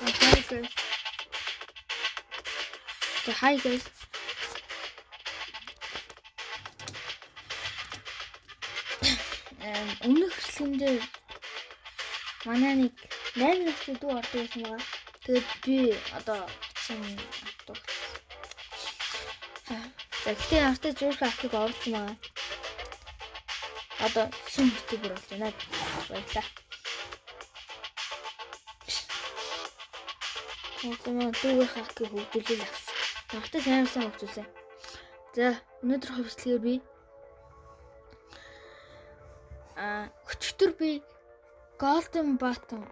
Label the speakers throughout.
Speaker 1: Hi guys. За hi guys. Өмнөх бичлэгэн дээр манай нэг 8 насны дүү ордог байсан байгаа. Тэгээд би одоо чинь авдаг. За гэхдээ нартай зөөрхөн акийг оруулсан байгаа. Одоо шинэ YouTuber болж байна. Баярлалаа. Тэгвэл дүүгийнхээ акийг хөгжүүлэл авсан. Нартай сайн сайн хөгжүүлсэн. За өнөөдөр хөвслөөр би өчигдөр би Golden Button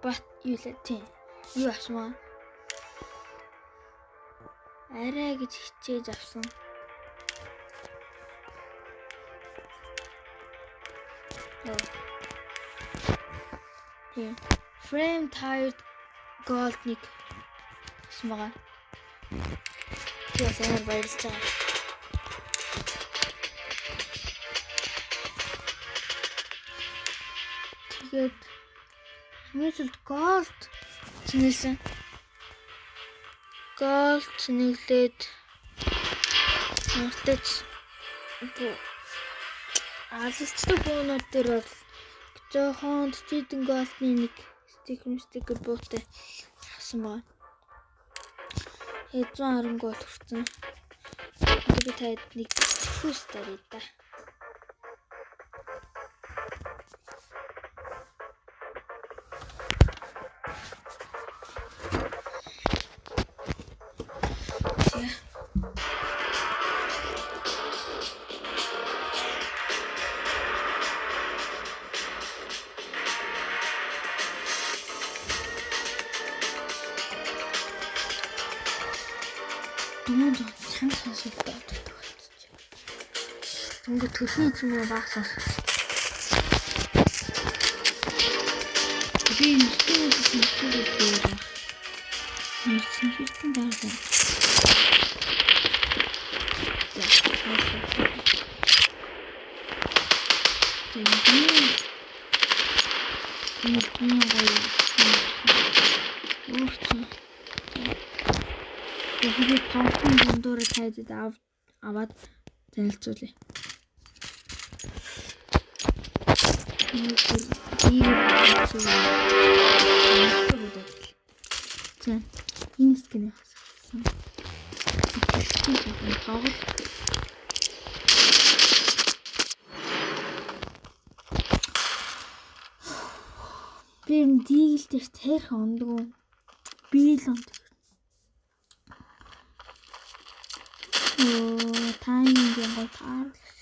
Speaker 1: бат юу лээ тийм юу авсан аа. Арай гэж хичээж авсан. Тийм. Frame Tired Gold нэг авсан байгаа. Би бас амар баярлаж байгаа. Тэгээд хамгийн сүүлд gold цэнэглэсэн. Gold цэнэглээд нартаж алцдаг буунууд дээр бол жоохон 40 gold-ны нэг стикер буутай авсан байгаа. 110 gold хүрсэн. Би таад нэг фүс даръя да. Дүүн сан сонсогдоод байдаг болчих. Ингээ төлний юм уу баг сонсох. Би нэгтгэн нэгтгэн дээр. Нэрсэн хэрхэн даарсан. За. Би гоё. Өөрчн. Би тавхан дундуур тайзад аваад танилцуулъя. За энэ скинээ хассан. Тоглол. Би юм дийл дээр тарих ондгоо. Би л онд. Тайминг юм гоо тааруулах.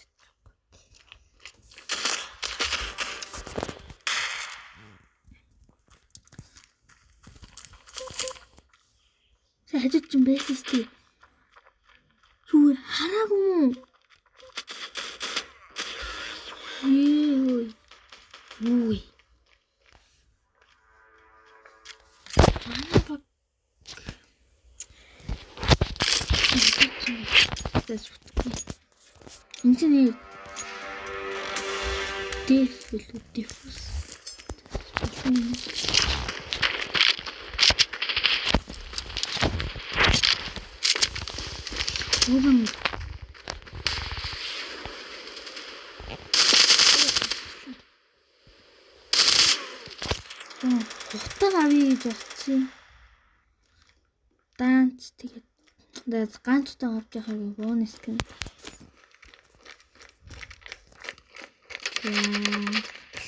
Speaker 1: Хажууд ч юм байсан шүү дээ. Юу хараагүй юм уу? Юу. Юу. Манай баг. Энэ чинь деф илүү диффуз. Уган хутаг авъя гэж бодсон. Даанч тэгээд ганц удаа авч явахыг бонус гэн.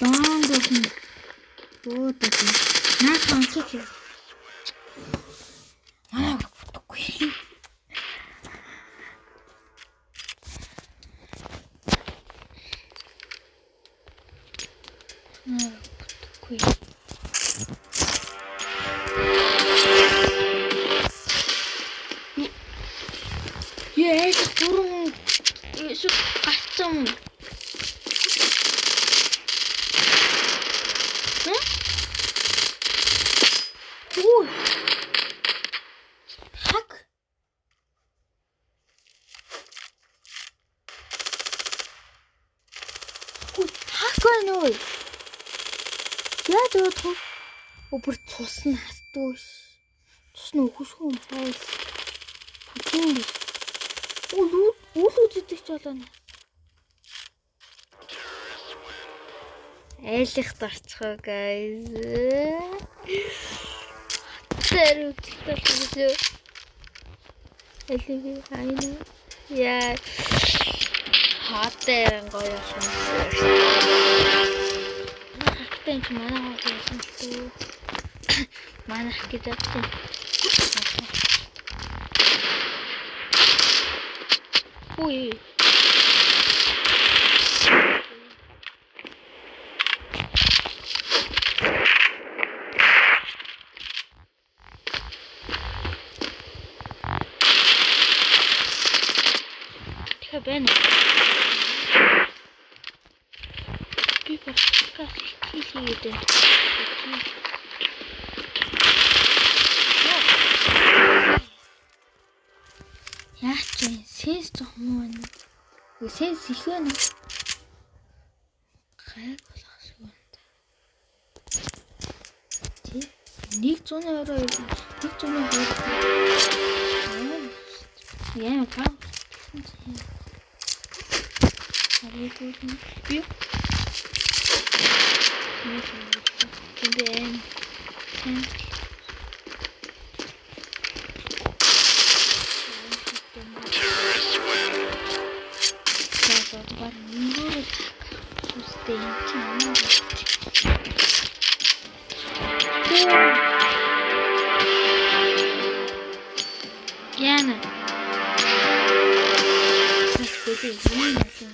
Speaker 1: Лонг гэн буудаг. Наа ханчих. Аа бодохгүй. Аа бодохгүй. Яа, гурван шууд гарцсан. Үу. Хак. Хак байна уу? Яаж удах вэ? Бүр цус нь хас. Дүүш. Тус нь үхшгүй юм хайс. Тийм биш. Үл үл үздэг ч болоо.
Speaker 2: Айлах дарцгаа guys. Тэр үхэлтэй шүү. Элви айна. Яа. Хатэр гоё юм.
Speaker 1: Хаттай юм чи манай хоол байсан л дөө. Манайх гэж бодсон. Үгүй. Тэгэхээр байна уу? Би подкаст хийгээд байна. Яа ч юм сенс жоох муу байна. Үгүй сенс их байна. Гайг болох шиг байна. Тий. 122 122. Яа баг гэсэн чинь. Хараагүй би. Би сенс. Баг мөнгөөр сүстэй юм чи ямар Яна. Тэсгүй юм юм.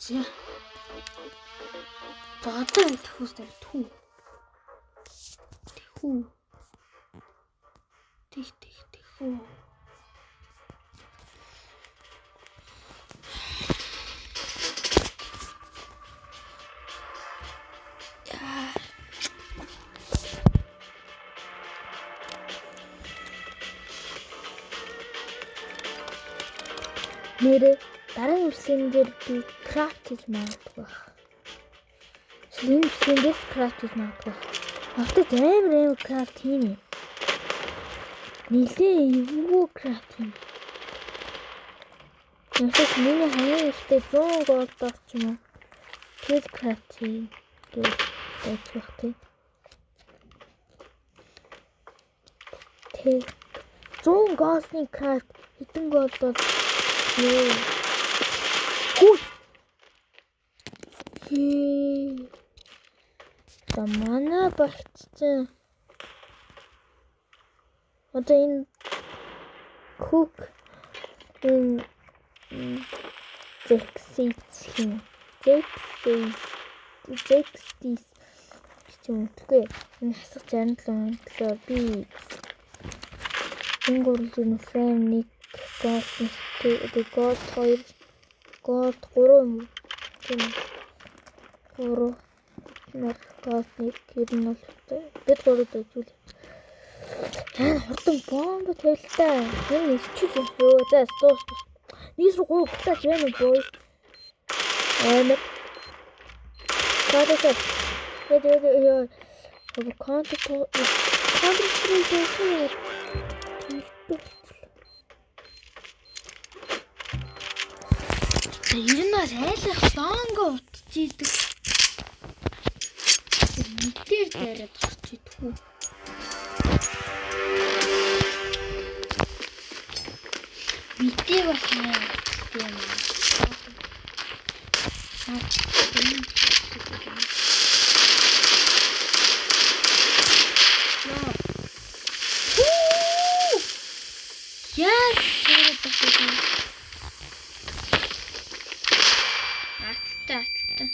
Speaker 1: За. Одоо тэхүүс дээр түү. Тэхүү. Тих тих тэхүү. Яа.
Speaker 3: Нэрээ дараагийн бичлэгэн дээр би craft хийж магадгүй байх. Энэ бичлэгэн дээр craft хийж магадгүй. Автод амар craft хийнэ. Нилээ эвгүй craft хийнэ. Ясаас миний хамгийн ихтэй 100 gold орч юм уу? Тэр craft хийнэ гэж байх тий. Тэг 100 gold-ны craft хэдэн gold бол юу? Хүү. За манай багцсан. Одоо энэ күк энэ зэксэц юм. Зэксэц гэж юм үгүй. Энэ хасах 67 төлөө би энэ гурлын фрейм 1 gold gold 2 gold 3 юм уу? Тийм. 3 нар gold 1 ер нь бол бид 3 дажүүл. Аа хурдан бомб тавилтаа. Энэ ичүүл юм. Ёо за дуус. Нийс рүү 3 клач байна уу boys? Амар. Кадаса. Яа. Counter Strike дуусан.
Speaker 1: За ер нь бол айлах лонго утж идэг. Тэр мэдээр дайраад орч идэх үү? Мэдээ бас нэ юм. Яа, зэрэг тахсан. Арталтай.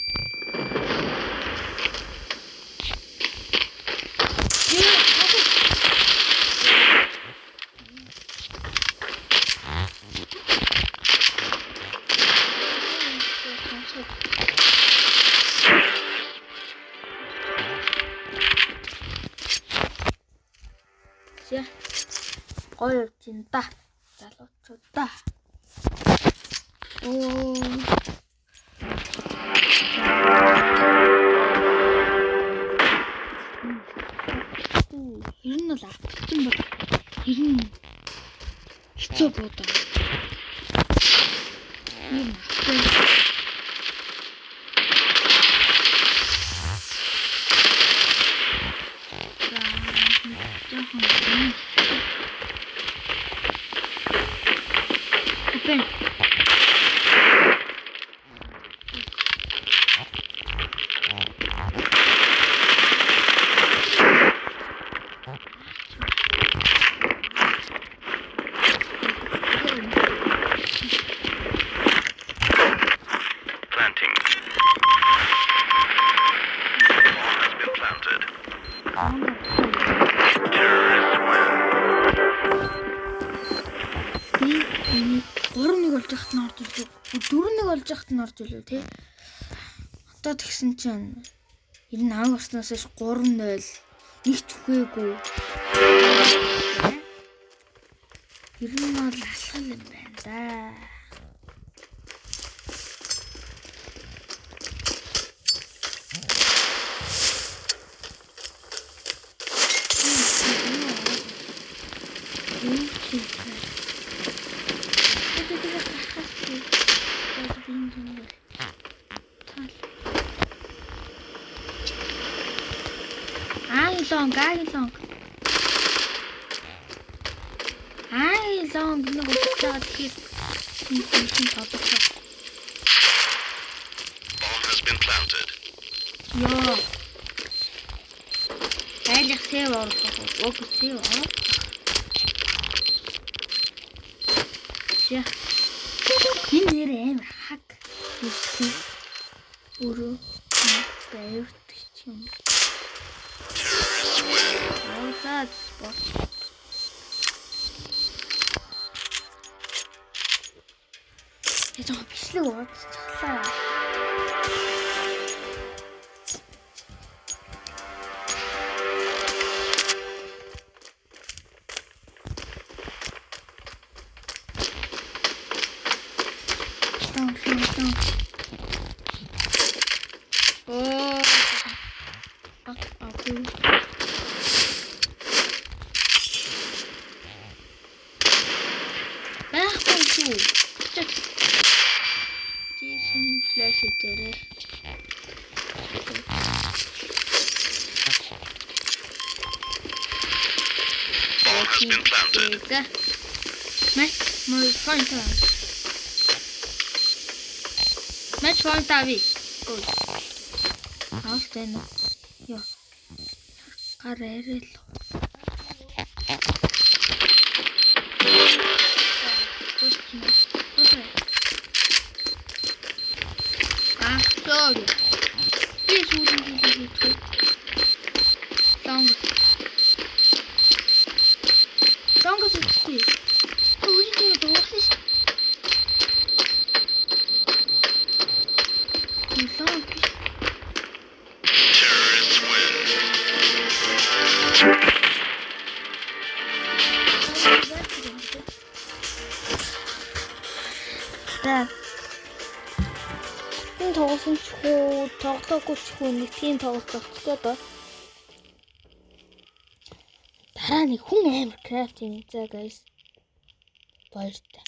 Speaker 1: За. Гоё явж ин да. Залуучуудаа. Оо. Ер нь бол автчин бол ер нь хэцүү буудаа. Ер нь автчин. За, жоохон Open.
Speaker 4: Planting. Bomb has been planted. Terrorists win.
Speaker 1: Би энийг 3-1 болж яхад нь орж ирлээ. 4-1 болж яхад нь орж ирлээ тий. Одоо тэгсэн чинь ер нь анх орсноос хойш 3-0 нэг ч үхээгүй. Ер нь бол алхал юм байна да. Ай лонг нэг удаж байгаа тэгэхээр энэ тодорхой.
Speaker 4: Bomb has been planted.
Speaker 1: Йоо. Айлах сэв оруулах. Уг сэв оруулах. Жа. Энэ нэр амар хаг.
Speaker 3: Юусти өөрөө байвардаг ч юм.
Speaker 4: Terrorists win.
Speaker 1: Оо за спорт. Я жоо бичлэг уудчихлаа. Тон. Оо. Ак аку. Байхгүй шүү. Жишин флаш дээрээ.
Speaker 4: Bomb has been planted.
Speaker 1: За. Match point. Match point ави. Go.
Speaker 3: Авалт байна уу? Йоо. Гар арай л.
Speaker 1: Аа, sorry. Би сүүлийн хийх. Лонг. Лонг зүгтээ. Үгүй тийм дуусан шүү. Лонг биш.
Speaker 4: Terrorists win.
Speaker 3: За. Энэ тоглосон ч хүү, тоглоогүй ч хүү нэг тийм тоглолт болчихлоо доо. Дараа нэг хүн амар крафт хийнэ. За guys. Баяртай.